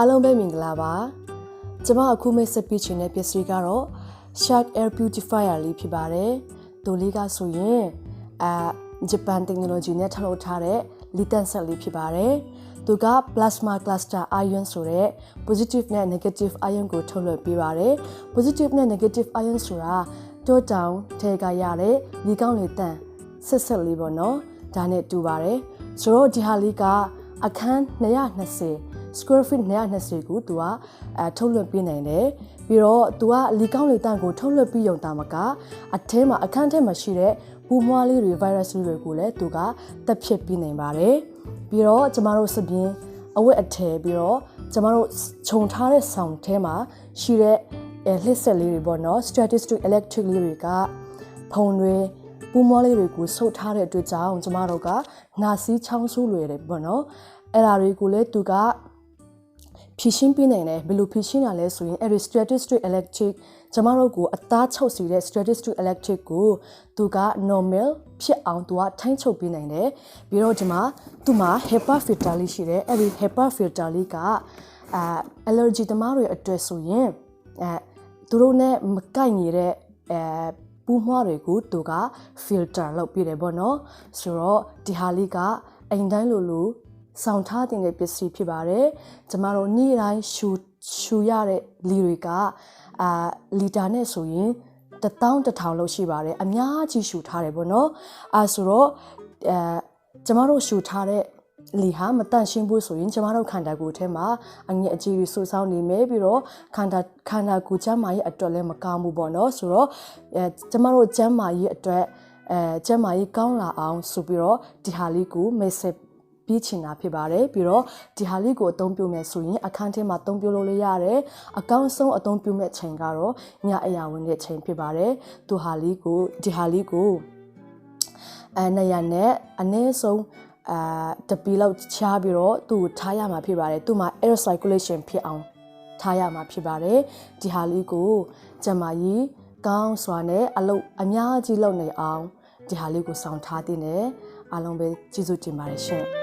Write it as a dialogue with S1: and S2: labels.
S1: အားလုံးပဲမင်္ဂလာပါကျမအခုမိတ်ဆက်ပြချင်တဲ့ပစ္စည်းကတော့ Shark Air Purifier လေးဖြစ်ပါတယ်သူလေးကဆိုရင်အာဂျပန် technology နဲ့ထုတ်လုပ်ထားတဲ့လီတန်ဆက်လေးဖြစ်ပါတယ်သူက plasma cluster ion ဆိုတဲ့ positive နဲ့ negative ion ကိုထုတ်လွှတ်ပေးပါတယ် positive နဲ့ negative ion ဆိုတာတောတောင်ထဲကရတဲ့လီကောင်းလေတန်ဆက်ဆက်လေးပေါ့နော်ဒါနဲ့တူပါတယ်ဆိုတော့ဒီဟာလေးကအခန်း220 square feet 220ကိုသူကအဲထုတ်လွှတ်ပေးနိုင်တယ်ပြီးတော့သူကလီကောင်းလေတန့်ကိုထုတ်လွှတ်ပြီးရုံတာမကအထဲမှာအခန်းထဲမှာရှိတဲ့ပူမွားလေးတွေ virus လေးတွေကိုလည်းသူကတက်ဖြစ်ပြီးနိုင်ပါတယ်ပြီးတော့ကျမတို့စပြင်းအဝတ်အထည်ပြီးတော့ကျမတို့ခြုံထားတဲ့ဆောင်ထဲမှာရှိတဲ့အဲလျှက်ဆက်လေးတွေပေါ့နော် statistic electric လေးတွေကဖုံတွေပူမောလေးတွေကိုဆုပ်ထားတဲ့အတွက်ကြောင့်ကျမတို့ကနှာစီးချောင်းဆိုးလွယ်တယ်ပေါ့နော်အဲ့ဒါတွေကိုလည်းသူက ဖြည့်ရှင်းပြနိုင်တယ်ဘယ်လိုဖြည့်ရှင်းရလဲဆိုရင်အဲ့ဒီ statistic electric ကျမတို့ကိုအသားချုပ်စီတဲ့ statistic electric ကိုသူက normal ဖြစ်အောင်သူကထိုင်းချုပ်ပြနိုင်တယ်ပြီးတော့ဒီမှာသူ့မှာ HEPA filter လေးရှိတယ်အဲ့ဒီ HEPA filter လေးကအာ allergy တမားတွေအတွက်ဆိုရင်အဲသူတို့နဲ့မကိုက်နေတဲ့အဲပူးမွှားတွေကိုသူက filter လုပ်ပြတယ်ပေါ့နော်ဆိုတော့ဒီဟာလေးကအိမ်တိုင်းလိုလို ဆောင်ထားတဲ့ပစ္စည်းဖြစ်ပါတယ်။ကျမတို့နေ့တိုင်းရှူရှူရတဲ့လီတွေကအာလီတာနဲ့ဆိုရင်1000လောက်ရှိပါတယ်။အများကြီးရှူထားတယ်ပေါ့နော်။အာဆိုတော့အဲကျမတို့ရှူထားတဲ့လီဟာမတန့်ရှင်းဘူးဆိုရင်ကျမတို့ခန္ဓာကိုယ်ထဲမှာအငြိအကြီးတွေဆူဆောင်းနေမယ်ပြီးတော့ခန္ဓာခန္ဓာကိုယ်ကျန်းမာရေးအတွက်လည်းမကောင်းဘူးပေါ့နော်ဆိုတော့အဲကျမတို့ကျန်းမာရေးအတွက်အဲကျန်းမာရေးကောင်းလာအောင်ဆိုပြီးတော့ဒီဟာလေးကို message ပြီးချင်တာဖြစ်ပါတယ်ပြီးတော့ဒီဟာလေးကိုအသုံးပြုမယ်ဆိုရင်အခန်းထဲမှာအသုံးပြုလို့လည်းရတယ်အကောင်းဆုံးအသုံးပြုမဲ့ချိန်ကတော့ညအရာဝင်တဲ့ချိန်ဖြစ်ပါတယ်သူဟာလေးကိုဒီဟာလေးကိုအဲနေရနဲ့အနည်းဆုံးအာတပီလောက်ချားပြီးတော့သူ့ကိုထားရမှာဖြစ်ပါတယ်သူ့မှာ air circulation ဖြစ်အောင်ထားရမှာဖြစ်ပါတယ်ဒီဟာလေးကိုကျမကြီးကောင်းစွာနဲ့အလုပ်အများကြီးလုပ်နေအောင်ဒီဟာလေးကိုဆောင်ထားတဲ့နဲ့အားလုံးပဲကျေးဇူးတင်ပါတယ်ရှင်။